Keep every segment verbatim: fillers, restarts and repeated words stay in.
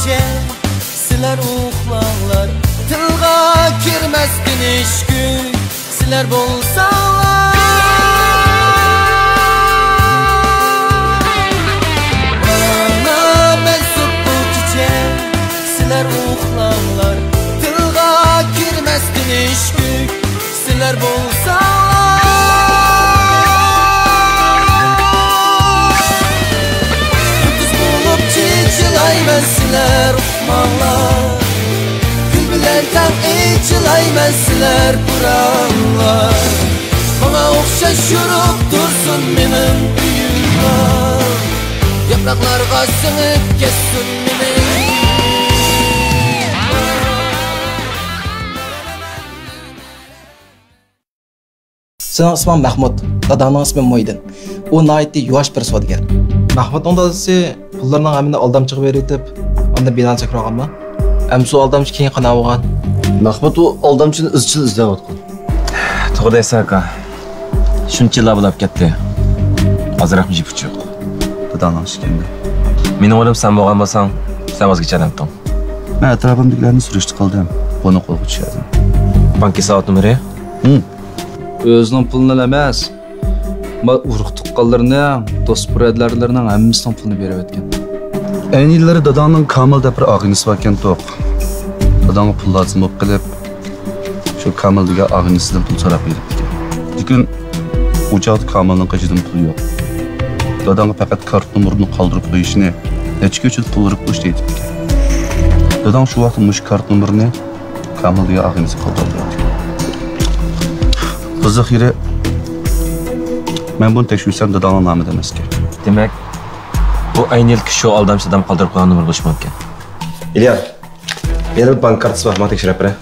سىلەر ئۇخلاڭلار، تىلغا كىرمەس تىنچ كۈن، سىلەر بولساڭلار. ماڭا مەنسۇپ بۇ كېچە، سىلەر ئۇخلاڭلار، تىلغا كىرمەس تىنچ كۈن، سىلەر بولساڭلار. يۇلتۇز بولۇپ چېچىلايمەن، سىلەر ئۇقماڭلار. گۈل بىلەن تەڭ ئېچىلايمەن، سىلەر پۇراڭلار. ماڭا ئوخشاش يورۇق تۇرسۇن مېنىڭ ئۆيۈم بار. ياپراقلارغا سىڭىپ كەتسۇن مېنىڭ. سېنىڭ ئىسمىڭ مەھمۇد، داداڭنىڭ ئىسمى مۇھىدىن. ئۇ ناھايىتى يۇۋاش بىر سودىگەر. مەھمۇدنىڭ دادىسى پۇللىرىنىڭ ھەممىنى ئالدامچىغا بېرىۋېتىپ، ئاندىن بىنانى سەكرىۋالغانمۇ؟ ئەمسۇ ئالدامچى كېيىن قانداق بولغان؟ مەھمۇد ئۇ ئالدامچىنى ئىزچىل ئىزدەۋاتقان. توغرا دەيسەن، ئاكا. شۇنچە يىللار بولاپ كەتتى. ھازىرراقمۇ يىپ ئۇچى يوق. داداڭنىڭ ئىشى ئىكەن. مېنىڭ ئورنۇمدا سەن بولغان بولساڭ، سەن ۋاز كېچەلەمتىڭ؟ مەن ئەتراپىمدىكىلەرنى سۈرۈشتە قىلدىم. بۇنى قولغا چۈشۈردۈم. بانك ھېسابات نومۇرى؟ ھىم. ئۆزىنىڭ پۇلىنىلا ئەمەس، ما ئۇرۇق تۇغقانلىرىنىڭ، دوست بۇرادەرلىرىنىڭ ھەممىسىنىڭ پۇلىنى بېرىۋەتكەن. ئەينى يىللىرى داداڭنىڭ كامىل دەپ بىر ئاغىنىسى باركەنتۇق. داداڭغا پۇل لازىم بولۇپ قېلىپ، شۇ كامىل دېگەن ئاغىنىسىدىن پۇل سوراپ بېرىپتىكەن. لېكىن ئۇ چاغدا كامىلنىڭ قېشىدىمۇ پۇل يوق. داداڭغا پەقەت كارت نومۇرىنى قالدۇرۇپ قويۇشنى، نەچچە كۈن ئىچىدە پۇل بېرىپ قويۇشنى ئېيتىپتىكەن. داداڭ شۇ ۋاقىتتا مۇشۇ كارت نومۇرىنى كامىل دېگەن ئاغىنىسىگە قالدۇرۇپتۇ. قىزىق يېرى، مەن بۇنى تەكشۈرسەم داداڭنىڭ نامىدا ئەمەسكەن. دېمەك، بۇ ئەينى يىلقى شۇ ئالدامچى دادام قالدۇرۇپ قويغان نومۇر بولۇشى مۇمكىن. ئىليا، يەنە بىر بانك كارتىسى بار، ماڭا تەكشۈرۈپ بېرە.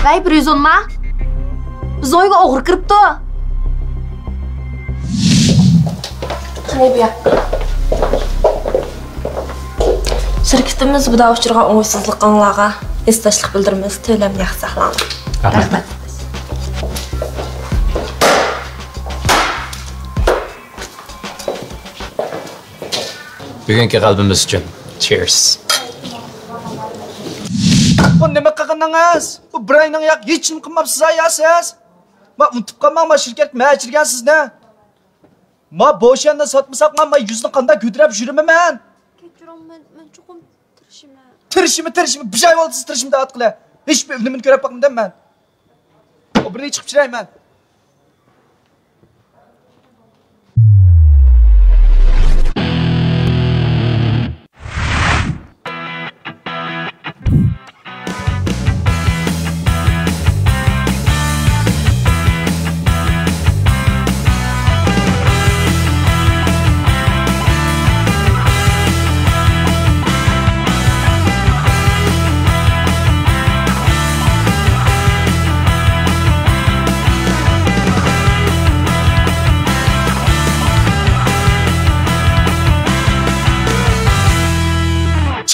ۋەي، بىر يۈز ئون ما؟ بىز ئۆيگە ئوغرى كىرىپتۇ. قېنى بۇ ياق. شىركىتىمىز بۇدا ئۇچرىغان ئوڭۇشسىزلىقىڭلارغا ھېسداشلىق بىلدۈرىمىز. تۆلەمنى ياخشى ساقلاڭلار. رەھمەت. بۈگۈنكى غەلىبىمىز ئۈچۈن. Cheers. بۇ نېمە قىلغىنىڭىز؟ بۇ بىر ئاينىڭ ياق ھېچنېمە قىلماپسىز يا سىز. ما ئۇنتۇپ قالماڭ، ما شىركەت مەن ئەچۈرگەن سىزنى. ما بوشياننى ساتمىساق، ما، ما يۈزنى قانداق كۆتۈرۈپ يۈرىمەن مەن؟ كەچۈرۈڭ، مەن، مەن چوقۇم تىرىشىمەن. تىرىشىمەن، تىرىشىمەن، بىر ئاي بولدى سىز تىرىشىمەن دەۋاتقىلى. ھېچ بىر ئۈنۈمىنى كۆرۈپ باقمىدىم مەن. ئوبرىنى چىقىپ چىراي مەن.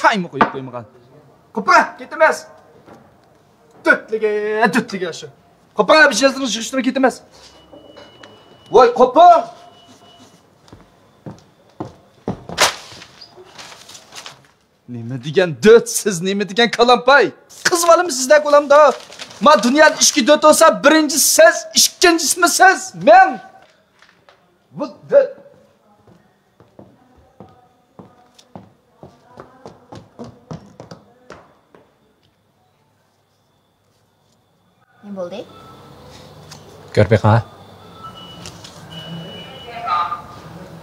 چايمۇ قۇيۇپ قويمىغان. قوپا، كېتىمىز. دۆتلىگە، دۆتلىگە شۇ. قوپۇڭ، بىر يىغىشتىن كېتىمىز. ۋاي، قوپۇڭ! نېمە دېگەن دۆت سىز، نېمە دېگەن كالامپاي؟ قىز بالىمۇ سىزدەك بولامدۇ؟ ما دۇنيادا ئىككى دۆت بولسا، بىرىنچىسى سىز، ئىككىنچىسىمۇ سىز، مەن. بۇ دۆت. نېمە بولدى؟ كۆرۈپ بېقىڭ ھە.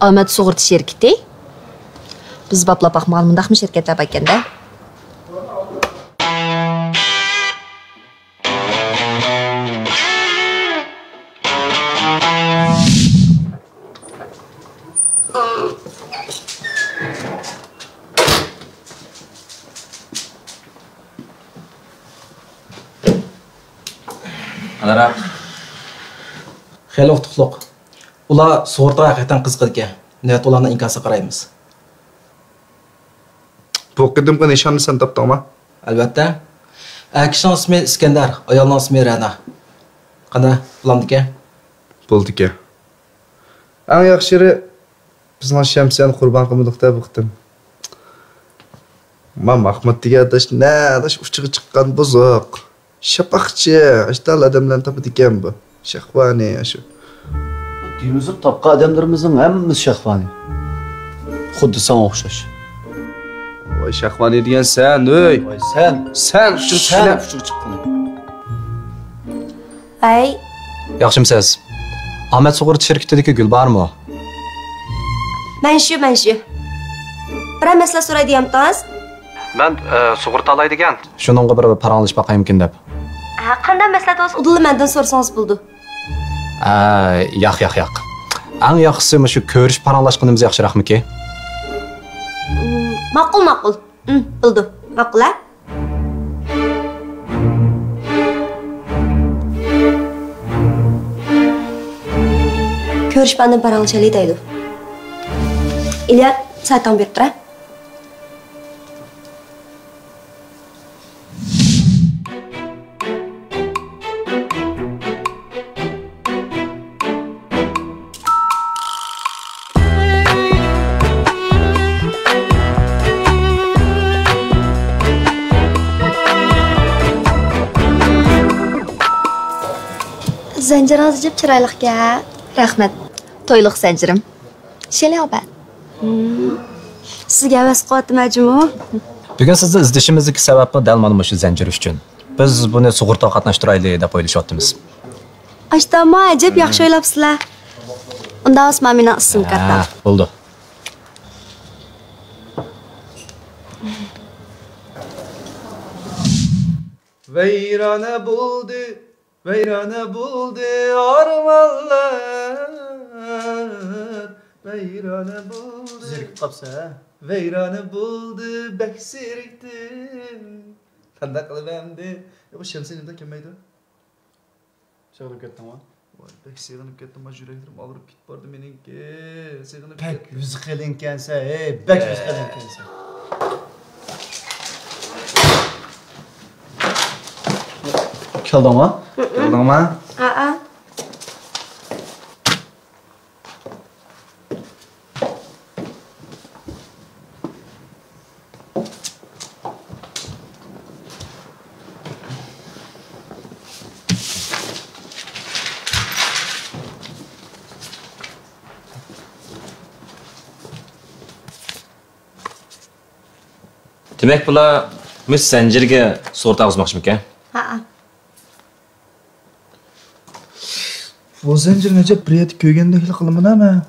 ئامەت سۇغۇرتا شىركىتى. بىز باپلاپ باقمىغان مۇنداقمۇ شىركەتلەر باركەندە. ئانىراق. خېلى ئۇتۇقلۇق. ئۇلار سۇغۇرتىغا ھەقىقەتەن قىزىقىدىكەن. نۆۋەتتە ئۇلارنىڭ ئىنكاسىغا قارايمىز. بۇ قېتىمقى نىشاننى سەن تاپتىڭما؟ ئەلۋەتتە. ئەر كىشىنىڭ ئىسمى ئىسكەندەر، ئايالنىڭ ئىسمى رەنا. قانداق، بولامدىكەن؟ بولىدىكەن. ئەڭ ياخشى يېرى، بىزنىڭ شەمسىيەنى قۇربان قىلمىدۇق-دە بۇ قېتىم. ما ماخمۇت دېگەن ئاداش، نە ئاداش ئۇچىغا چىققان بۇزۇق. شاپاقچى، ئاشتال ئادەملەرنى تاپىدىكەن بۇ. شەھۋانى، ئاشۇ. دېمىزۇپ تاپقان ئادەملىرىمىزنىڭ ھەممىسى شەھۋانى. خۇددى ساڭا ئوخشاش. ۋاي، شەھۋانى دېگەن سەن، ئۆي. ۋاي، سەن. سەن ئۇچىغا سەن چىققىنى. ئۇچىغا چىققىنى. ھەي. ياخشىمۇسىز؟ ئامەت سۇغۇرتا شىركىتىدىكى گۈلبارمۇ؟ مەن شۇ، مەن شۇ. بىرەر مەسىلە سوراي دېيەمتىڭىز؟ مەن، ئە، سۇغۇرتا ئالاي دېگەن. شۇنىڭغا بىر پاراڭلىشىپ باقايمىكىن دەپ. ھە، قانداق مەسىلە بولسا، ئۇدۇللا مەندىن سورىسىڭىز بولىدۇ. ئە، ياق، ياق، ياق. ئەڭ ياخشىسى مۇشۇ كۆرۈشۈپ پاراڭلاشقىنىمىز ياخشىراقمىكى؟ مم، ماقۇل، ماقۇل. ئۇم، بولىدۇ. ماقۇل، ھە؟ كۆرۈشۈپ ئاندىن پاراڭلىشايلى دەيدۇ. ئىليا، سائىتىڭنى بېرىپ تۇر، ھە؟ زەنجىرىڭىز ئەجەب چىرايلىقكەن. رەھمەت. تويلۇق زەنجىرىم. شېلياۋبەن. سىزگە ھەۋەس قىلىۋاتىمەن جۇمۇ. بۈگۈن سىزنى ئىزدىشىمىزدىكى سەۋەبمۇ دەل مانا مۇشۇ زەنجىر ئۈچۈن. بىز بۇنى سۇغۇرتىغا قاتناشتۇرايلى دەپ ئويلىشىۋاتىمىز. ئاشتاما، ئەجەب ياخشى ئويلاپسىلەر. ئۇنداق بولسا مانا مېنىڭ ئىسىم كارتام. ھە، بولدى. ۋەيرانە بولدى، ۋەيرانە بولدى ئارمانلار، ۋەيرانە بولدى. زېرىكىپ قاپسەن ھە؟ ۋەيرانە بولدى، بەك زېرىكتىم. قانداق قىلىمەن ئەمدى؟ يا، بۇ شەمسىيە نېمىدە كەلمەيدۇ؟ سېغىنىپ كەتتىڭمۇ؟ ۋاي، بەك سېغىنىپ كەتتىم، مانا يۈرەكلىرىم ئاغرىپ كېتىپ باردى مېنىڭكى. سېغىنىپ بەك كەتتىم. يۈز قېلىنكەنسەن، ھەي، بەك يۈز قېلىنكەنسەن. كەلدىڭمۇ؟ ھىم. كەلدىڭما؟ ھەئە. دېمەك، بۇلار مۇشۇ زەنجىرگە سۇغۇرتا ئالغۇزماقچىمىكەن؟ ھەئە. بۇ زەنجىرنى ئەجەب بىر يەردە كۆرگەندەكلا قىلىمەن مەن.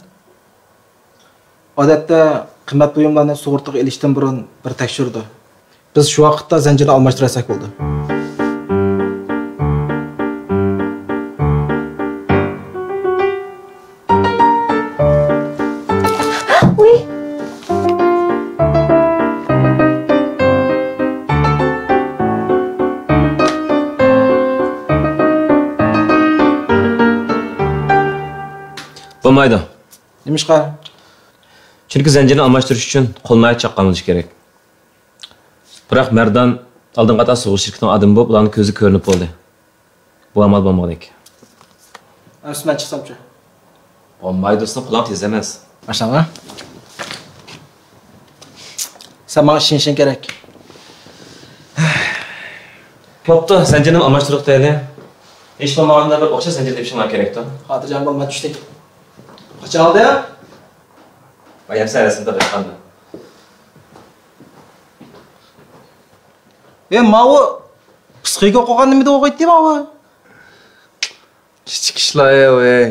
ئادەتتە قىممەت بۇيۇملارنى سۇغۇرتىغا ئېلىشتىن بۇرۇن بىر تەكشۈرىدۇ. بىز شۇ ۋاقىتتا زەنجىرنى ئالماشتۇرۇۋەتسەك بولىدۇ. ۋۇي! بولمايدۇ. نېمىشقا؟ چۈنكى زەنجىرنى ئالماشتۇرۇش ئۈچۈن قول ناھايىتى چاققان بولۇشى كېرەك. بىراق مەردان ئالدىنقى قاتار سۇغۇرتا شىركىتىنىڭ ئادىمى بولۇپ، ئۇلارنىڭ كۆزىگە كۆرۈنۈپ بولدى. بۇ ئامال بولمىغۇدەك. ئەمىسە مەن چىقسامچۇ؟ بولمايدۇ، سېنىڭ قولۇڭ تېز ئەمەس. باشلاڭا. سەن ماڭا ئىشىنىشىڭ كېرەك. بوپتۇ، زەنجىرنى ئالماشتۇرۇپ دەيلى. ھېچ بولمىغاندا بىر ئوخشاش زەنجىر تېپىشىڭلار كېرەكتۇ. خاتىرجەم بول، مەن چۈشتى. قاچان ئالدى؟ بايام سەن رەسىمدە قىلغاندا. ئە، ماۋۇ پسىخىكا قوغان نېمىدە ئوقۇيتتى ماۋۇ؟ كىچىك ئىشلار يا، ۋەي.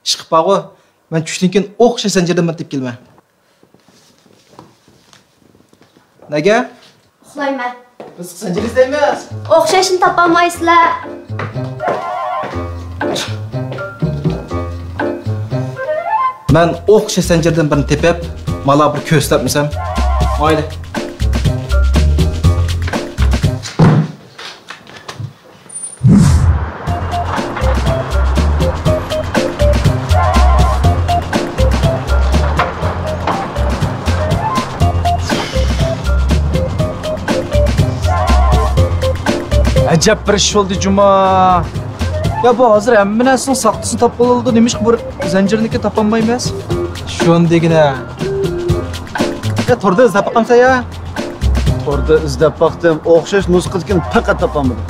ئىشقىپ بارغۇ، مەن چۈشتىن كېيىن ئوخشاش زەنجىردىن بىر تېپىپ كېلىمەن. نەگە؟ ئۇخلايمەن. بىز زەنجىر ئىزدەيمىز. ئوخشاشنى تاپالمايسىلەر. مەن ئوخشاش زەنجىردىن بىرنى تېپىپ، مالا بىر كۆرسەتمىسەم. مايلى. ئەجەب بىر ئىش بولدى جۇما. يا بۇ ھازىر ھەممە نەرسىنىڭ ساختىسىنى تاپقىلى بولىدۇ، نېمىشقا بۇ زەنجىرنىكىنى تاپالمايمىز؟ شۇندىگىنە. يا توردا ئىزدەپ باقامسەن يا؟ توردا ئىزدەپ باقتىم، ئوخشاش نۇسخىدىكىنى پەقەت تاپالمىدىم.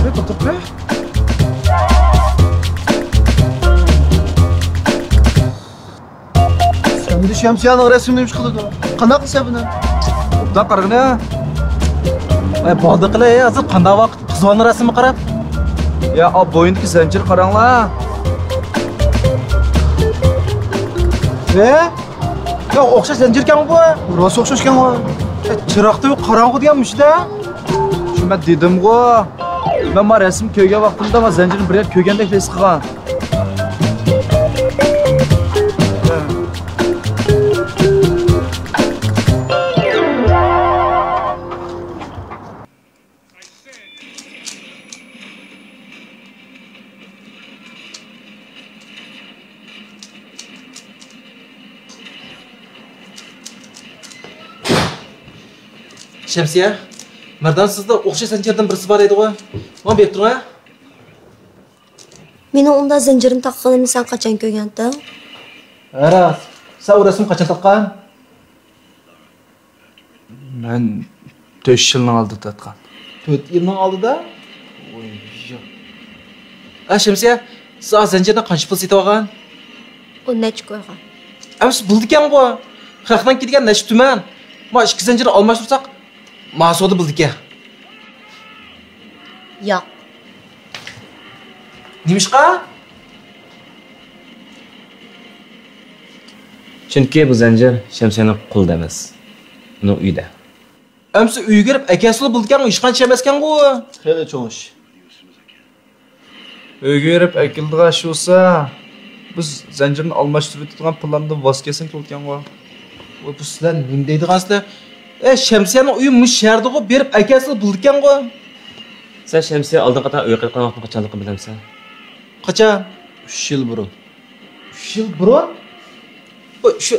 بىر توختاپ قوي. ئەمدى شەمسىيەنىڭ رەسىمىنى نېمە قىلىدۇ؟ قانداق قىلسا بۇنى؟ ئوبدان قارىغىنە. ئەي، بولدى قىلە، ھازىر قانداق ۋاقىت؟ قىز بالىنىڭ رەسىمىگە قاراپ. يا، ئا، بوينىدىكى زەنجىر قاراڭلار. ئە؟ يا، ئوخشاش زەنجىركەن بۇ. راست ئوخشاشكەن بۇ. ئە، چىراغدا قاراڭغۇ دېگەن مۇشۇ-دە. شۇ مەن دېدىمغۇ. مەن ما رەسىم كۆرگەن ۋاقتىمدا ما زەنجىرنى بىر يەردە كۆرگەندەك ھېس قىلغان. شەمسىيە، مەردان سىزدە ئوخشاش زەنجىردىن بىرسى بار ئىدىغۇ؟ ماڭا بېرىپ تۇرۇڭ ھە. مېنىڭ ئۇنداق زەنجىرنى تاقىغىنىمنى سەن قاچان كۆرگەنتىڭ؟ ھە راست. سەن ئۇ رەسىمنى قاچان تارتقان؟ مەن تۆت يىلنىڭ ئالدىدا تارتقان. تۆت يىلنىڭ ئالدىدا؟ ۋوي، يا. ھە، شەمسىيە، سىز ئا زەنجىرنى قانچە پۇل سېتىۋالغان؟ ئون نەچچە كويغا. ئەمىسە بولىدىكەنغۇ. خەقنىڭكى دېگەن نەچچە تۈمەن. ما ئىككى زەنجىرنى ئالماشتۇرساق، ما سودا بولىدىكەن. ياق. نېمىشقا؟ چۈنكى بۇ زەنجىر شەمسىيەنىڭ قولىدا ئەمەس. ئۇنىڭ ئۆيىدە. ئەمسە ئۆيگە بېرىپ ئەكەلسىلا بولىدىكەنغۇ، ھېچقانچە ئەمەسكەنغۇ. خېلى چوڭ ئىش. ئۆيگە بېرىپ ئەكېلىدىغان ئىش بولسا، بىز زەنجىرنى ئالماشتۇرۇۋېتىدىغان پىلاندىن ۋاز كەچسەك بولىدىكەنغۇ. ۋاي، بۇ سىلەر نېمە دەيدىغانسىلەر؟ ئە، شەمسىيەنىڭ ئۆيى مۇشۇ شەھەردىغۇ، بېرىپ ئەكەلسىلا بولىدىكەنغۇ. سەن شەمسىيە ئالدىنقى قېتىم ئۆيگە قايتقان ۋاقتىنى قاچانلىقىنى بىلەمسەن؟ قاچان؟ ئۈچ يىل بۇرۇن. ئۈچ يىل بۇرۇن؟ بۇ شۇ.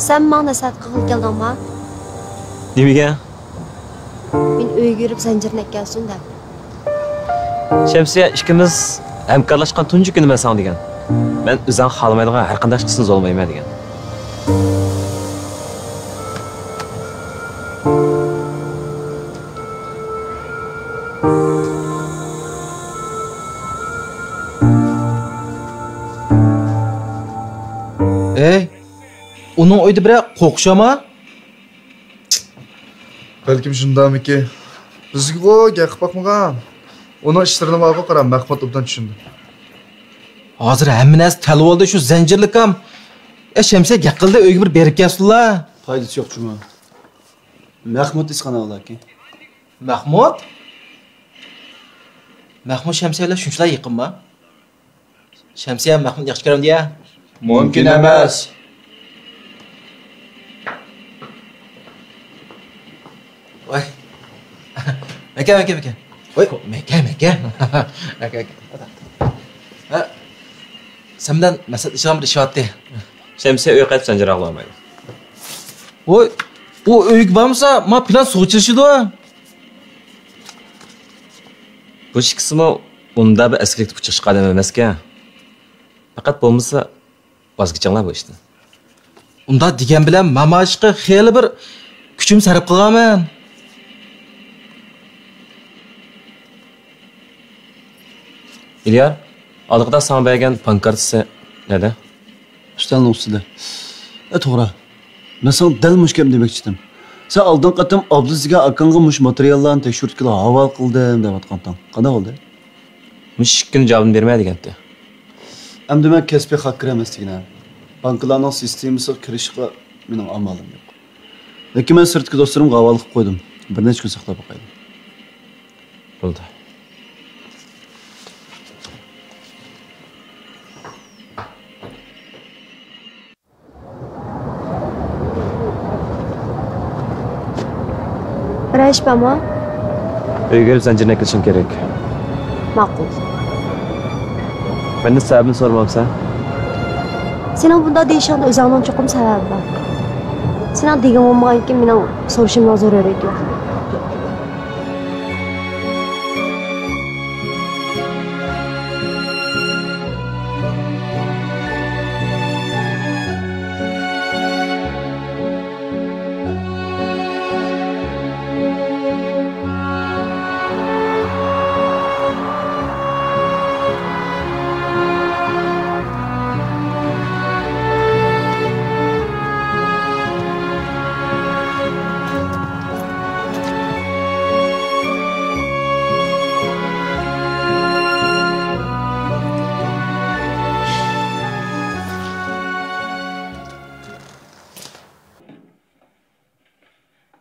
سەن ماڭا نەسىھەت قىلغىلى كەلدىڭما؟ نېمىگە؟ مېنى ئۆيگە بېرىپ زەنجىرنى ئەكەلسۇن دەپ. شەمسىيە ئىككىمىز ھەمكارلاشقان تۇنجى كۈنى مەن ساڭا دېگەن. مەن ئۆزۈڭ خالىمايدىغان ھەر قانداق ئىشنى زورلىمايمەن دېگەن. ئەي، ئۇنىڭ ئۆيىدە بىرەر قوقۇشامۇ؟ بەلكىم شۇنداقمىكى؟ بىزگىغۇ گەپ قىلىپ باقمىغان. ئۇنىڭ ئىشلىرىنى بارغۇ قارا، مەخمۇت ئوبدان چۈشىنىدۇ. ھازىر ھەممە نەرسە تەل بولدى، شۇ زەنجىرلىكام. ئە، شەمسىيە گەپ قىلدى، ئۆيگە بىر بېرىپ كەلسۇنلا. پايدىسى يوق جۇما. مەخمۇت ئىسخانا ئۇلاكى. مەخمۇت؟ مەخمۇت شەمسىيە بىلەن شۇنچىلا يېقىنما؟ شەمسىيە، مەخمۇت ياخشى كۆرەمدۇ يا؟ مۇمكىن ئەمەس. ۋاي. مەكە، مەكە، مەكە. ۋاي، مەكە، مەكە. مەكە، مەكە. ھە، سەن بىلەن مەسلىھەتلىشىدىغان بىر ئىش بارتى. شەمسىيە ئۆيگە قايتىپ زەنجىر ئاغلىمايدۇ. ۋاي، ئۇ ئۆيگە بارمىسا، ما پىلان سۇغا چىلىشىدۇ. بۇ ئىككىسىمۇ ئۇنداق بىر ئەسكىلىكتە پۇت چىقىشقان ئادەم ئەمەسكەن. پەقەت بولمىسا ۋاز كېچىڭلار بۇ ئىشتىن. ئۇنداق دېگەن بىلەن ماما ئىشقا خېلى بىر كۈچۈم سەرپ قىلغانمەن. ئىليار، ئالدىقىدا ساڭا بەرگەن بانك كارتىسى نەدە؟ ئۈستەلنىڭ ئۈستىدە. ئە، توغرا. مەن ساڭا دەل مۇشۇ گەپنى دېمەكچىدىم. سەن ئالدىنقى قېتىم ئابدۇز دېگەن ئاكاڭغا مۇشۇ ماتېرىياللارنى تەكشۈرتكىلى ھاۋالە قىلدىم دەۋاتقانتىڭ. قانداق بولدى؟ مۇشۇ ئىككى كۈن جاۋابىنى بېرىمەن دېگەنتى. ئەمدى مەن كەسپىي خاكېر ئەمەس دېگىنە. بانكىلارنىڭ سىستېمىسىغا كىرىشقا مېنىڭ ئامالىم يوق. لېكىن مەن سىرتتىكى دوستلىرىمغا ھاۋالە قىلىپ قويدۇم. بىر نەچچە كۈن ساقلاپ باقايلى. بولدى. بىرەر ئىش بارمۇ؟ ئۆيگە بېرىپ زەنجىرنى ئەكېلىشىڭ كېرەك. ماقۇل. مەندىن سەۋەبىنى سورىمامسەن؟ سېنىڭ بۇنداق دېيىشىڭدە ئۆزۈڭنىڭ چوقۇم سەۋەبى بار. سېنىڭ دېگىڭ بولمىغانكىن مېنىڭ سورىشىمنىڭ زۆرۈرىيىتى يوق.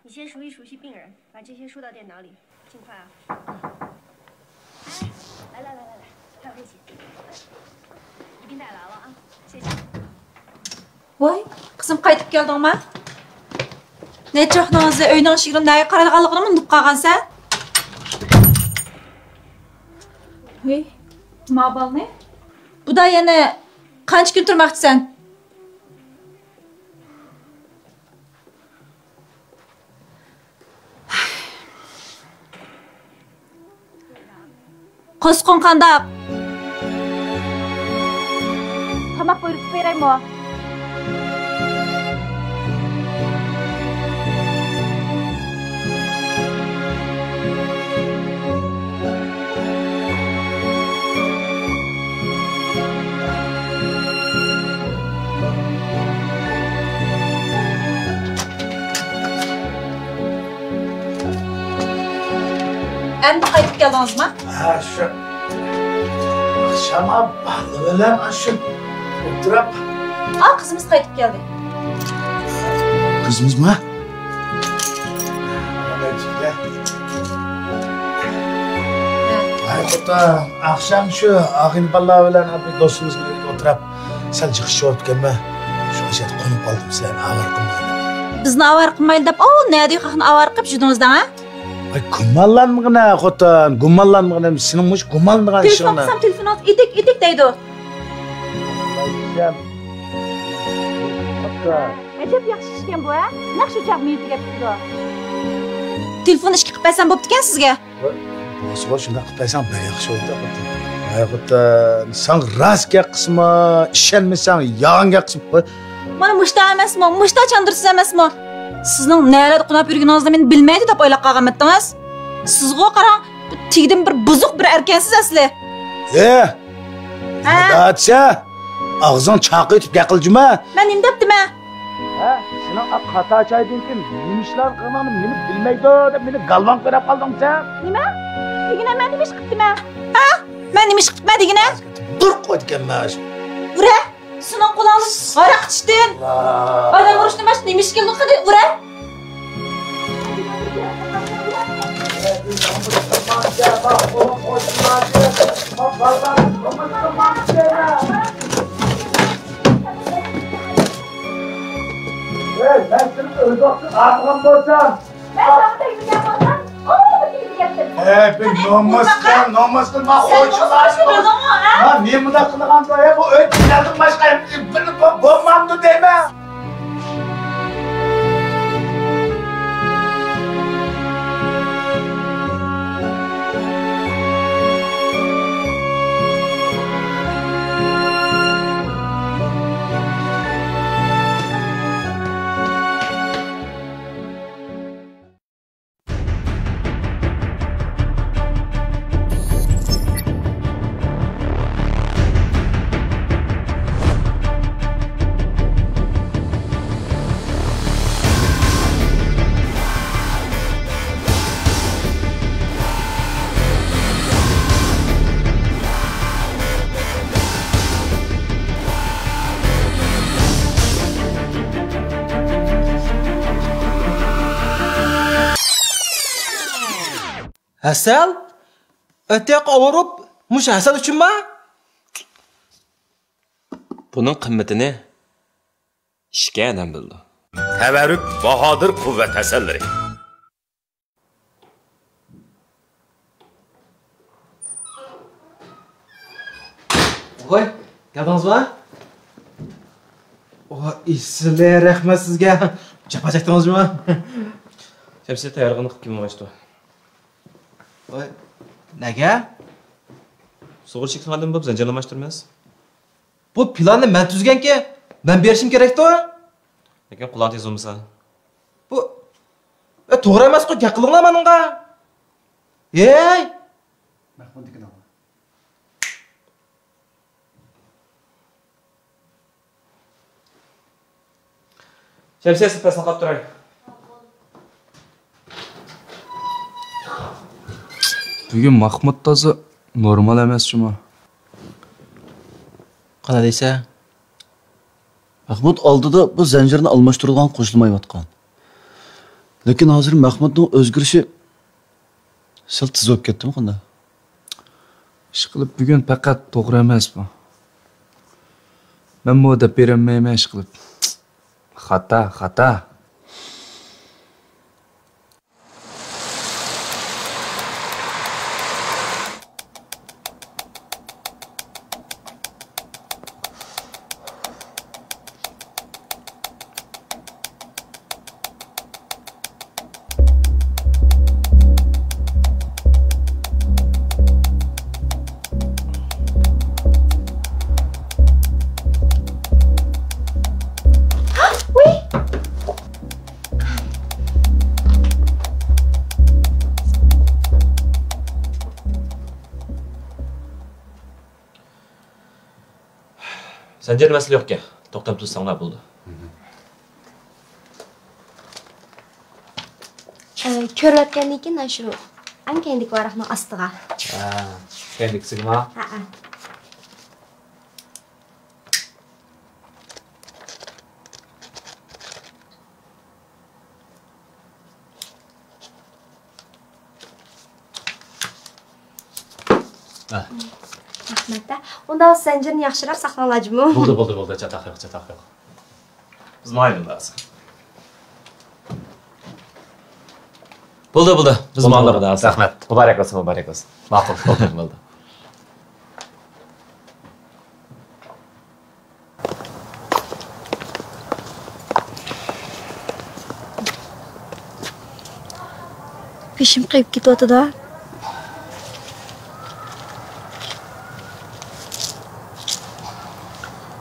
你先熟悉熟悉病人，把这些输到电脑里，尽快啊！哎，来来来来来，快回去，一并带来了啊，谢谢。ۋاي، قىزىم، قايتىپ كەلدىڭما؟ نەچچە ۋاقىتنىڭ ئىزى ئۆينىڭ ئىشىكىنىڭ نەگە قارايدىغانلىقىنىمۇ ئۇنتۇپ قالغانسەن. ھېي، ما بالنى؟ بۇدا يەنە قانچە كۈن تۇرماقچىسەن؟ قورسىقىڭ قانداق؟ تاماق بۇيرۇتۇپ بېرەيمۇ؟ ئەمدى قايتىپ كەلدىڭىزما؟ ھە، شۇ ئاخشام بالا بىلەن ئاشۇ ئولتۇرۇپ. ئا، قىزىمىز قايتىپ كەلدى. قىزىمىزمۇ؟ ھاي خوتۇن، ئاخشام شۇ ئاغىنە بالىلار بىلەن بىر دوستىمىزنىڭ ئۆيىدە ئولتۇرۇپ، سەل جىق شورتكەنمەن. شۇ ئاشۇ يەردە قونۇپ قالدىم، سىلەرنى ئاۋارە قىلمايلى دەپ. بىزنى ئاۋارە قىلمايلى دەپ، ئاۋۇ نەدىكى خەقنى ئاۋارە قىلىپ يۈردىڭىز دەڭ، ھە؟ ۋاي، گۇمانلانمىغىنە خوتۇن، گۇمانلانمىغىنە. سېنىڭ مۇشۇ گۇمانلىغان ئىشىڭنى. تېلېفون قىلسام، تېلېفون ئېتىك، ئېتىك دەيدۇ. ئەجەب ياخشى ئىشكەن بۇ، ھە؟ نەق شۇ چاغ مېيىپ دەپ كېتىدۇ. تېلېفون ئىشىكى قىلىپ بەرسەم بوپتىكەن سىزگە. بولسىغۇ، شۇنداق قىلىپ بەرسەڭ بەك ياخشى بولدى، خوتۇن. ھەي خوتۇن، ساڭا راست گەپ قىلسىمۇ ئىشەنمىسەڭ، يالغان گەپ قىلسىمۇ. مانا مۇشتا ئەمەسمۇ، مۇشتا چاندۇرسىز ئەمەسمۇ؟ سىزنىڭ نەلەردە قوناپ يۈرگىنىڭىزنى مەن بىلمەيدۇ دەپ ئويلاپ قالغانمىدىڭىز؟ سىزغۇ قاراڭ، تېگىدىن بىر بۇزۇق بىر ئەركەنسىز ئەسلى. ھە؟ ھە؟ دادىچە، ئاغزىڭ چاقىۋېتىپ گەپ قىل جۇما. مەن نېمە دەپتىمەن؟ ھە؟ سېنىڭ ئا قاتا چايدىن كېيىن نېمە ئىشلار قىلغىنىڭنى مېنى بىلمەيدۇ دەپ مېنى گالۋاڭ كۆرۈپ قالدىڭمۇ سەن؟ نېمە؟ دېگىنە مەن نېمە ئىش قىپتىمەن؟ ھە؟ مەن نېمە ئىش قىپتىمەن دېگىنە؟ دۇر قويدىكەنمەن. ۋۇرە! سېنىڭ قولۇڭدىن ھاراق ئىچتىن. ئادەم ئۇرۇشتىن باشقا نېمە ئىش كېلىدۇ قېنى، ۋۇرە! ئەي، مەن سېنى ئۆز ۋاقتىدا ئاغرىغان بولسام. مەن ساڭا تەگمىگەن بولسام، ئۇمۇ تېگىپ كەتتىم. ئەي، بىر نومۇس قىل، نومۇس قىل، مانا سەن خوجىلار. نومۇس قىلدىڭمۇ، ھە؟ مانا نېمىنداق قىلغاندا، ئەي، بۇ ئۆي بىلەندىن باشقا بىرنى بولمامدۇ دەيمەن. ھەسەل؟ ئۆتەق ئاۋۇرۇپ، مۇشۇ ھەسەل ئۈچۈنما؟ بۇنىڭ قىممىتىنى ئىچكەن ئادەم بىلىدۇ. تەۋەررۈك باھادىر قۇۋۋەت ھەسەللىرى. ۋاي، كەلدىڭىزما؟ ۋا، ئېسىل، رەھمەت سىزگە. جاپا چەكتىڭىزمۇ؟ شەمسىيە تەييارلىقىنى قىلىپ كېلىۋالغاچتۇ. ۋاي، نەگە؟ سۇغۇر چېكىلغاندىن بولۇپ زەنجىرلىماشتۇرىمىز. بۇ پىلاننى مەن تۈزگەنكى، مەن بېرىشىم كېرەكتۇ. لېكىن قۇلاقنى تىزىلمىسا. بۇ، ئە، توغرا ئەمەسقۇ، گەپ قىلىڭلار مانىڭغا. ھەي! مەخمۇتنىڭكىنى ئاڭلا. شەمسىيە، سىز پەسنى قاپ تۇراي. بۈگۈن مەخمۇت تازا نورمال ئەمەس جۇمۇ. قانداق دەيسەن؟ مەخمۇت ئالدىدا بۇ زەنجىرنى ئالماشتۇرىدىغان قوشۇلمايۋاتقان. لېكىن ھازىر مەخمۇتنىڭ ئۆزگىرىشى سەل تېز بولۇپ كەتتىمۇ قانداق؟ ئىشقىلىپ بۈگۈن پەقەت توغرا ئەمەس بۇ. مەنمۇ دەپ بېرەلمەيمەن ئىشقىلىپ. خاتا، خاتا. زەنجىر مەسىلە يوقكەن، توختام تۇتساڭلار بولىدۇ. ئە، كۆرۈۋەتكەندىن كېيىن، ئاشۇ ئەڭ كەينىدىكى ۋاراقنىڭ ئاستىغا. ھە، كەينىدىكىسىگىما؟ ھەئە. ھە. رەھمەت. ئۇنداق زەنجىرنى ياخشىراق ساقلاڭلار جۇمۇ. بولدى، بولدى، بولدى. چاتاق يوق، چاتاق يوق. بىز ماڭايلى ئۇنداق بولسا. بولدى، بولدى. بىز ماڭايلى ئۇنداق بولسا. رەھمەت. مۇبارەك بولسۇن، مۇبارەك بولسۇن. ماقۇل، بولدى، بولدى. بېشىم قېيىپ كېتىۋاتىدۇ.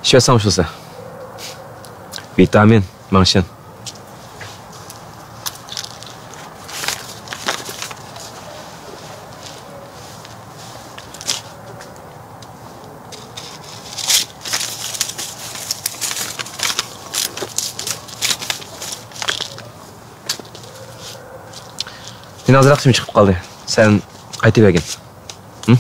ئىچىۋەتسەڭ شۇسى. ۋىتامىن، ماڭشىن. مېنىڭ ئازراق سۈيۈم چىقىپ قالدى. سەن قايتىۋەرگىن. ھە؟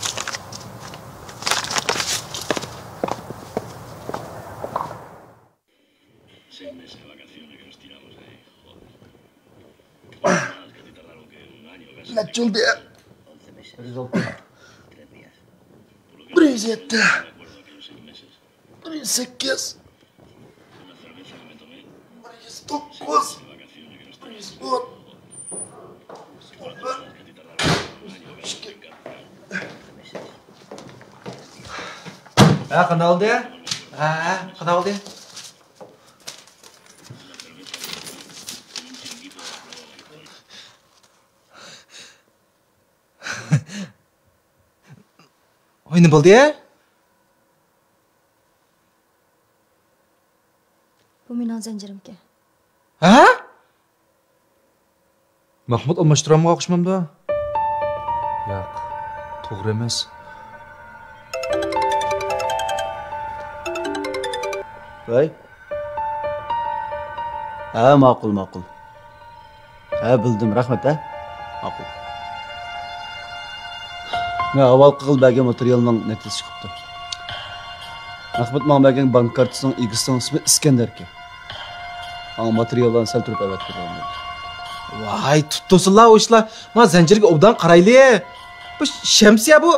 نەچچە بولدى؟ بىر يۈز يەتتە. بىر يۈز سەككىز، بىر يۈز توققۇز، بىر يۈز ئون، بىر يۈز ئىككى. ھە، قانداق بولدى؟ ھە، قانداق بولدى؟ ۋاي، نېمە بولدى؟ بۇ مېنىڭ زەنجىرىمكەن. ھە؟ مەخمۇت ئالماشتۇرامغا ئوخشىمامدۇ؟ ياق، توغرا ئەمەس. ۋاي. ھە، ماقۇل، ماقۇل. ھە، بىلدىم، رەھمەت، ھە. ماقۇل. مەن ھاۋالە قىلغىلى بەرگەن ماتېرىيالنىڭ نەتىجىسى چىقىپتۇ. مەخمۇت ماڭا بەرگەن بانكا كارتىسىنىڭ ئىگىسىنىڭ ئىسمى ئىسكەندەركەن. ماڭا ماتېرىياللارنى سەل تۇرۇپ ئەۋەتىپ بېرىڭ دېدى. ۋاي، تۇتتۇرسۇنلا ئۇ ئىشلار. ما زەنجىرگە ئوبدان قارايلى. بۇ شەمسىيە بۇ.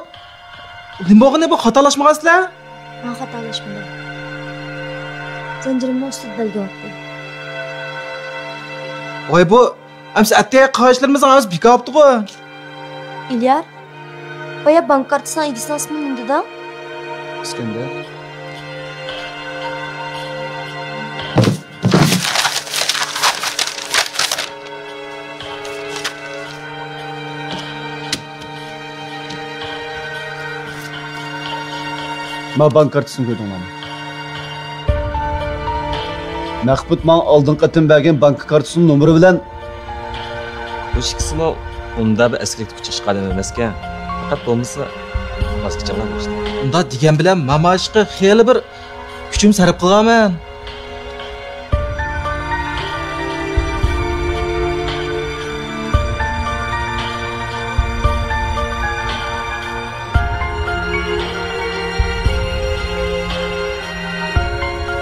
نېمە بولغىنى بۇ، خاتالاشمىغانسىلەر؟ مەن خاتالاشمىدىم. زەنجىرىمنىڭ ئۈستىدە بەلگە بارتتى. ۋاي بۇ، ئەمسە ئەتتە قاغىشلىرىمىزنىڭ ھەممىسى بىكار بوپتىغۇ. ئىليار، بايا بانكا كارتىسىنىڭ ئىگىسىنىڭ ئىسمىنى نېمە دېدىڭ؟ ئىسكەندەر. ما بانكا كارتىسىنى كۆردۈڭلارمۇ؟ مەخمۇت ماڭا ئالدىنقى قېتىم بەرگەن بانكا كارتىسىنىڭ نومۇرى بىلەن. بۇ ئىككىسىمۇ ئۇنداق بىر ئەسكىلىكتە كۈچ چىققان ئادەم ئەمەسكەن. پەقەت بولمىسا ئاز كىچىڭلار بولۇشتى. ئۇنداق دېگەن بىلەن ماما ئىشقا خېلى بىر كۈچۈم سەرپ قىلغانمەن.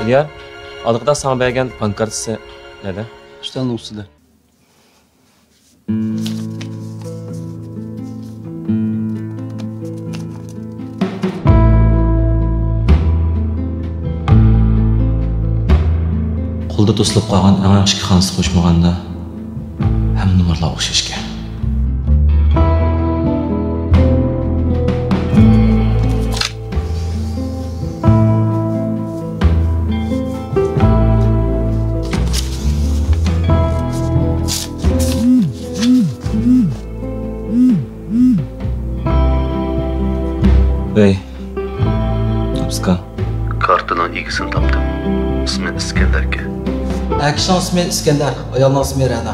ئىليار، ئالدىقىدا ساڭا بەرگەن بانكا كارتىسى نەدە؟ ئۈستەلنىڭ ئۈستىدە. قولدا توسۇلۇپ قالغان ئەڭ ياخشى ئىككى خانىسى قوشمىغاندا، ھەممە نومۇرلار ئوخشاشكەن. ۋەي، ئابسىكا. كارتىنىڭ ئىگىسىنى تاپتىم. ئىسمى ئىسكەندەركەن. ئەر كىشىنىڭ ئىسمى ئىسكەندەر، ئايالنىڭ ئىسمى رەنا.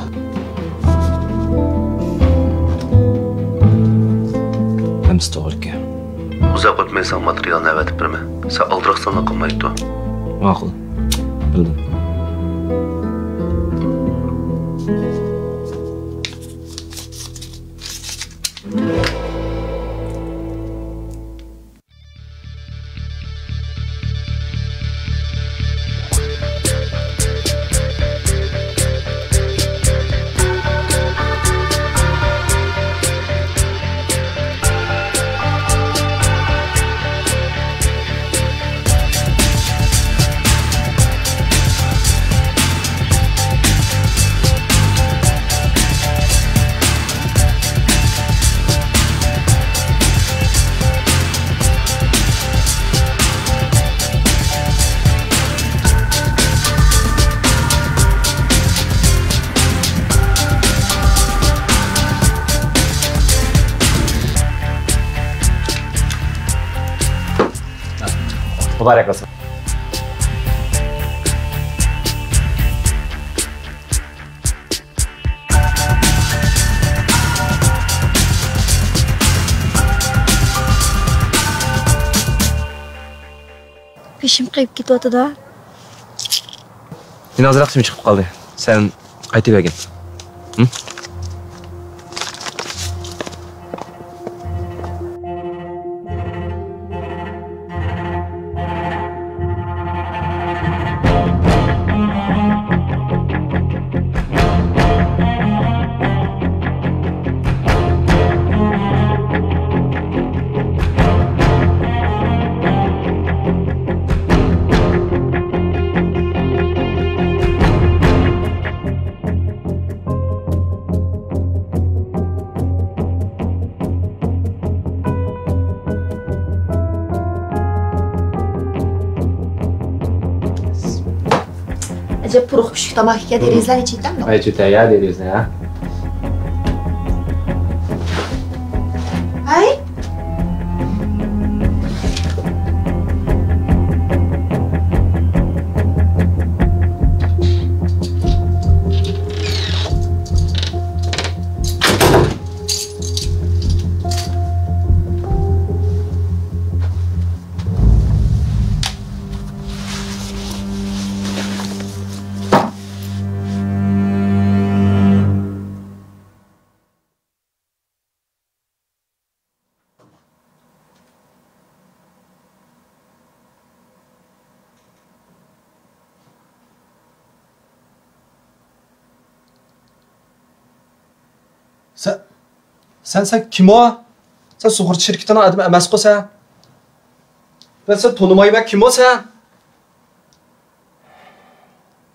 ھەممىسى توغرىكەن. ئۇزاق ئۆتمەي ساڭا ماتېرىيالنى ئەۋەتىپ بېرىمەن. سەن ئالدىراقسانلىق قىلمايتتۇر. ماقۇل. بىلدىم. مۇبارەك بولسۇن. بېشىم قېيىپ كېتىۋاتىدۇ. مېنىڭ ئازراق سۈيۈم چىقىپ قالدى. سەن قايتىۋەرگىن. ھە؟ جەپ پۇرۇق پۈشۈك تاماكا ئىكەن، دېرىزىلەرنى ئېچىۋېتەمدۇ؟ ئېچىۋېتە، يا دېرىزىنى، ھە؟ ھەي! سەن، سەن، سەن كىم ئۇ؟ سەن سۇغۇرتا شىركىتىنىڭ ئادىمى ئەمەسقۇ سەن. مەن سېنى تونۇمايمەن، كىم ئۇ سەن؟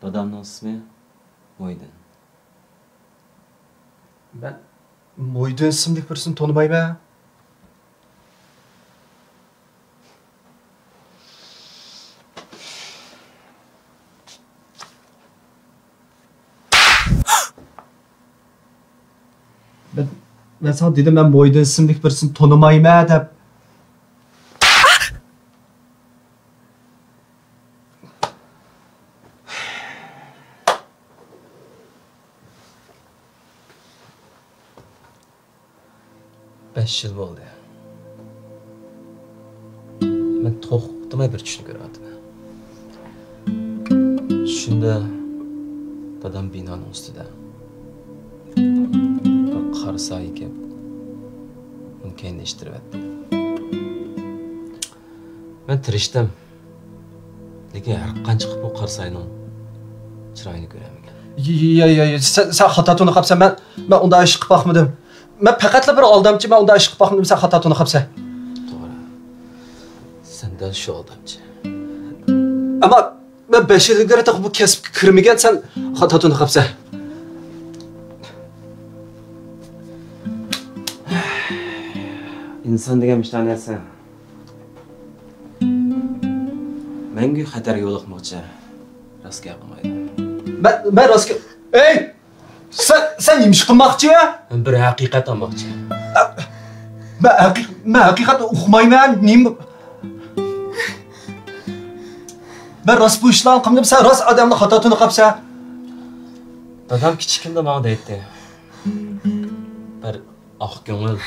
دادامنىڭ ئىسمى مويدىن. مەن مويدىن ئىسىملىك بىرسىنى تونۇمايمەن. مەن، مەن ساڭا دېدىم، مەن مويدىن ئىسىملىك بىرسىنى تونۇمايمەن دەپ. بەش يىل بولدى. مەن توختىماي بىر چۈشنى كۆرۈۋاتىمەن. چۈشۈمدە دادام بىنانىڭ ئۈستىدە بىر قارا سايە كېلىپ، ئۇنى كەينىدىن ئىتتىرىۋەتتى. مەن تىرىشتىم. لېكىن ھەر قانچە قىلىپ بۇ قارا سايىنىڭ چىرايىنى كۆرەلمىگەن. يا، يا، يا، يا، سەن، سەن خاتا تونۇپ قاپسەن. مەن، مەن ئۇنداق ئىش قىلىپ باقمىدىم. مەن پەقەتلا بىر ئالدامچى، مەن ئۇنداق ئىش قىلىپ باقمىدىم، سەن خاتا تونۇپ قاپسەن. توغرا. سەن دەل شۇ ئالدامچى. ئەمما مەن بەش يىل ئىلگىرى تېخى بۇ كەسىپكە كىرمىگەن، سەن خاتا تونۇپ قاپسەن. ئىنسان دېگەن مۇشۇنداق نەرسە. مەڭگۈ خەتەرگە يولۇقمىغۇچە راست گەپ قىلمايدۇ. مەن، مەن راست گەپ، ئەي! سەن، سەن نېمە ئىش قىلماقچى؟ مەن بىر ھەقىقەت ئالماقچى. مەن ھەقىق-، مەن ھەقىقەت ئۇقمايمەن. نېمە؟ مەن راست بۇ ئىشلارنى قىلمىدىم، سەن راست ئادەمنى خاتا تونۇپ قاپسەن. دادام كىچىكىمدە ماڭا دەيتتى. بىر ئاق كۆڭۈل،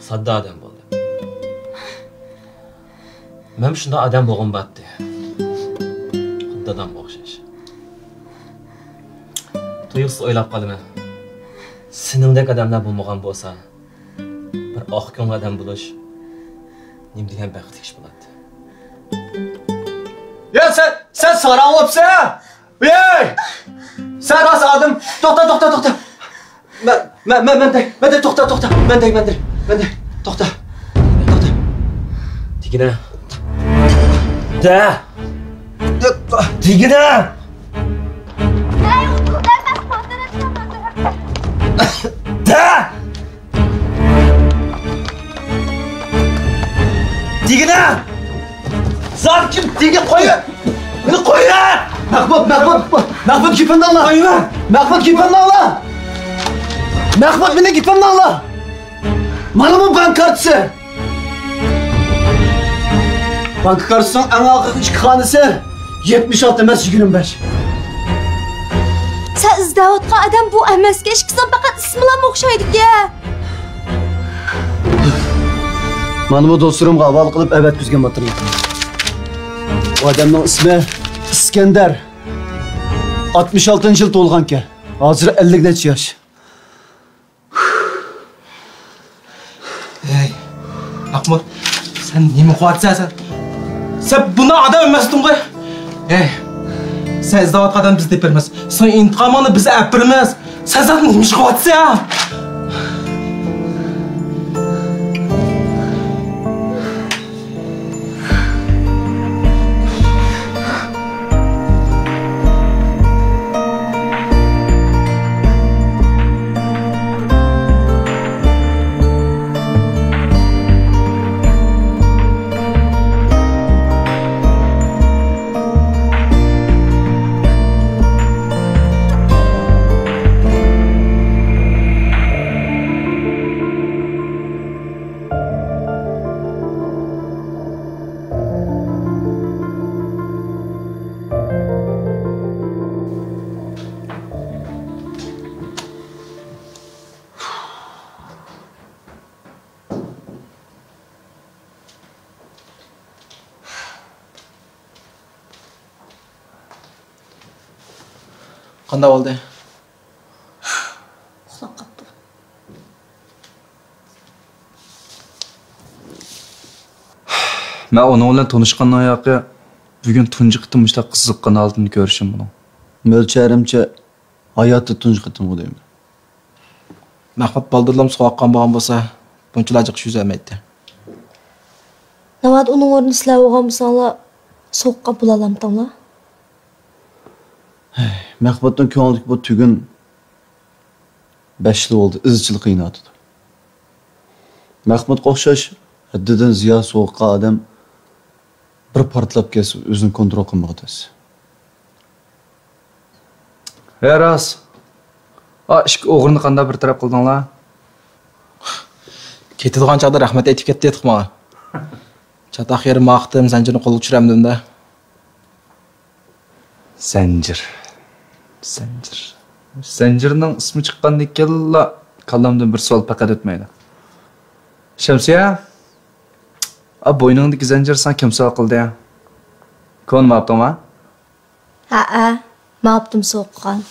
ساددا ئادەم بولدى. مەن شۇنداق ئادەم بولغۇم بارتتى. خۇددى دادامغا ئوخشاش. تۇيۇقسىز ئويلاپ قالىمەن. سېنىڭدەك ئادەملەر بولمىغان بولسا، بىر ئاق كۆڭۈل ئادەم بولۇش نېمە دېگەن بەختلىك ئىش بولاتتى. يا سەن، سەن ساراڭ بوپسەن! ۋەي! سەن راست ئادەم. توختا، توختا، توختا. مەن، مەن، مەن، مەن دەي، مەن دەي، توختا، توختا. مەن دەي، مەن دەي، مەن دەي. توختا. توختا. دېگىنە. دە. دېگىنە. دە. دېگىنە! زادى كىم؟ دېگىن، قويۇ! مېنى قويۇ! مەھمۇد، مەھمۇد! مەھمۇد، گېپىمنى ئاڭلا! قويۇ! مەھمۇد، گېپىمنى ئاڭلا! مەھمۇد، مېنىڭ گېپىمنى ئاڭلا! مانا بۇ بانك كارتىسى! بانكا كارتىسىنىڭ ئەڭ ئاخىرقى ئىككى خانىسى يەتمىش ئالتە ئەمەس، يىگىرمە بەش. سەن ئىزدەۋاتقان ئادەم بۇ ئەمەسكەن، ئىككىسىنىڭ پەقەت ئىسمىلام ئوخشايدىكەن. مانا بۇ دوستلىرىمغا ھاۋالە قىلىپ ئەۋەتكۈزگەن ماتېرىيال. ئۇ ئادەمنىڭ ئىسمى ئىسكەندەر. ئاتمىش ئالتىنچى يىل تۇغۇلغانكەن. ھازىر ئەللىك نەچچە ياش. ھەي، مەھمۇد، سەن نېمە قىلىۋاتىسەن سەن؟ سەن بۇنداق ئادەم ئەمەستىڭغۇ؟ ھەي، سەن ئىزدەۋاتقان ئادەمنى بىز تېپىپ بېرىمىز. سېنىڭ ئىنتىقامىڭنى بىز ئېلىپ بېرىمىز. سەن زادى نېمە ئىش قىلىۋاتىسەن؟ قانداق بولدى؟ ئۇخلاپ قاپتۇ. مەن ئۇنىڭ بىلەن تونۇشقاندىن ئاياقى بۈگۈن تۇنجى قېتىم مۇشۇنداق قىزىققان ھالىتىنى كۆرۈشۈم بۇنىڭ. مۆلچەرىمچە، ھاياتىدا تۇنجى قېتىمغۇ دەيمەن. مەخمۇت بالدۇرلام سوغۇققان بولغان بولسا، بۇنچىلا جىق يۈزەلمەيتتى. ناۋادا ئۇنىڭ ئورنىدا سىلەر بولغان بولساڭلار، سوغۇققان بولالامتىڭلار؟ ھەي، مەخمۇتنىڭ كۆڭلىدىكى بۇ تۈگۈن بەش يىل بولدى، ئىزچىل قىيناۋاتىدۇ. مەخمۇتقا ئوخشاش ھەددىدىن زىيادە سوغۇققان ئادەم بىر پارتلاپ كەتسە، ئۆزىنى كونترول قىلمىغۇ تەس. ھە، راست. ئا، ئىككى ئوغرىنى قانداق بىر تەرەپ قىلدىڭلار؟ كېتىدىغان چاغدا رەھمەت ئېيتىپ كەتتى تېخى ماڭا. چاتاق يېرى ماختىم، زەنجىرنى قولغا چۈشۈرەمدىم-دە. زەنجىر. زەنجىر. زەنجىرنىڭ ئىسمى چىققاندىن كېيىنلا كاللامدىن بىر سوئال پەقەت ئۆتمەيدۇ. شەمسىيە، ئا، بوينۇڭدىكى زەنجىر ساڭا كىم سوۋغا قىلدى؟ كونىماپتۇڭما؟ ھەئە، ماڭاپتىم سوغۇققان.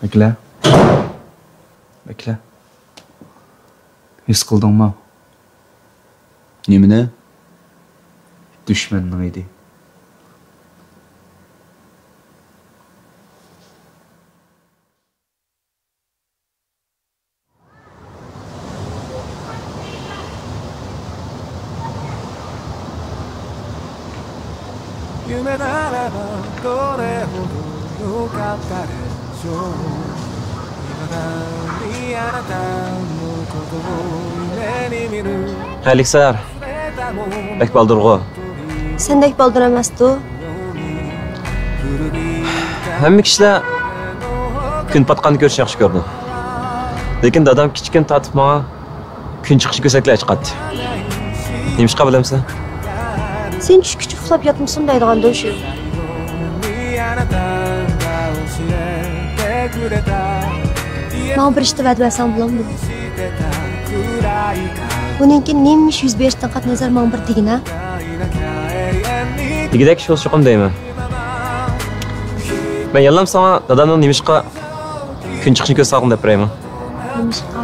بەكلە. بەكلە. ھېس قىلدىڭمۇ؟ نېمىنى؟ دۈشمەننىڭ ئىدى. ھەلىكى سەھەر بەك بالدۇرغۇ. سەندەك بالدۇر ئەمەستۇ. ھەممە كىشىلەر كۈن پاتقاننى كۆرۈشنى ياخشى كۆرىدۇ. لېكىن دادام كىچىكىدىن تارتىپ ماڭا كۈن چىقىشنى كۆرسەكلا چىقاتتى. نېمىشقا بىلەمسەن؟ سەن چۈشكىچە ئۇخلاپ ياتمىسۇن دەيدىغاندۇ شۇ. ماڭا بىر ئىشتا ۋەدە بەرسەڭ بولامدۇ؟ بۇنىڭ كېيىن نېمە ئىش يۈز بېرىشىدىن قەتئىينەزەر ماڭا بىر دېگىنە. دېگۈدەك ئىش بولسا چوقۇم دەيمەن. مەن يەنىلا ساڭا دادامنىڭ نېمىشقا كۈن چىقىشىنى كۆرسەتكىن دەپ بېرەيمۇ؟ نېمىشقا؟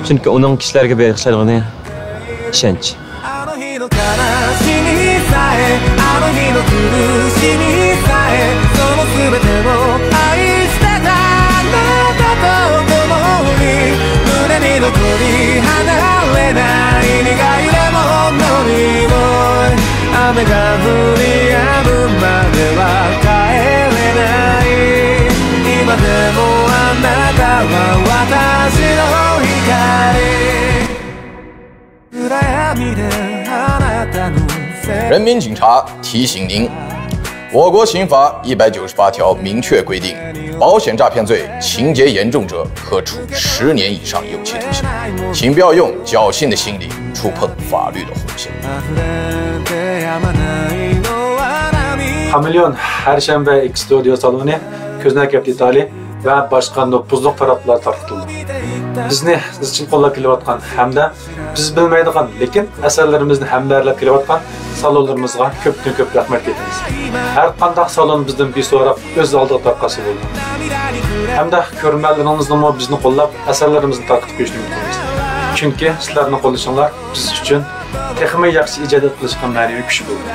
چۈنكى ئۇنىڭ كىشىلەرگە بېغىشلايدىغىنى ئىشەنچ. Run Min Jingcha 提醒您，我国刑法一百九十八条明确规定，保险诈骗罪情节严重者可处十年以上有期徒刑，请不要用侥幸的心理触碰法律的红线。 خامېلېئون ھەر شەنبە ئىككى ستۇدىيو سالونى، كۆزنەك دېتالى ۋە باشقا نوپۇزلۇق تاراتقۇلار تارقىتىلىدۇ. بىزنى ئىزچىل قوللاپ كېلىۋاتقان ھەمدە بىز بىلمەيدىغان، لېكىن ئەسەرلىرىمىزنى ھەمبەھىرلەپ كېلىۋاتقان سالونلىرىمىزغا كۆپتىن كۆپ رەھمەت ئېيتىمىز. ھەر قانداق سالون بىزدىن بىسوراپ ئۆز ئالدىغا تارقاتسا بولىدۇ. ھەمدە كۆرۈرمەنلىرىڭىزنىمۇ بىزنى قوللاپ، ئەسەرلىرىمىزنى تارقىتىپ قويۇشنى ئۈمىد قىلىمىز. چۈنكى سىلەرنىڭ قوللىشىڭلار بىز ئۈچۈن تېخىمۇ ياخشى ئىجادىيەت قىلىشقا مەنىۋى كۈچ بولىدۇ.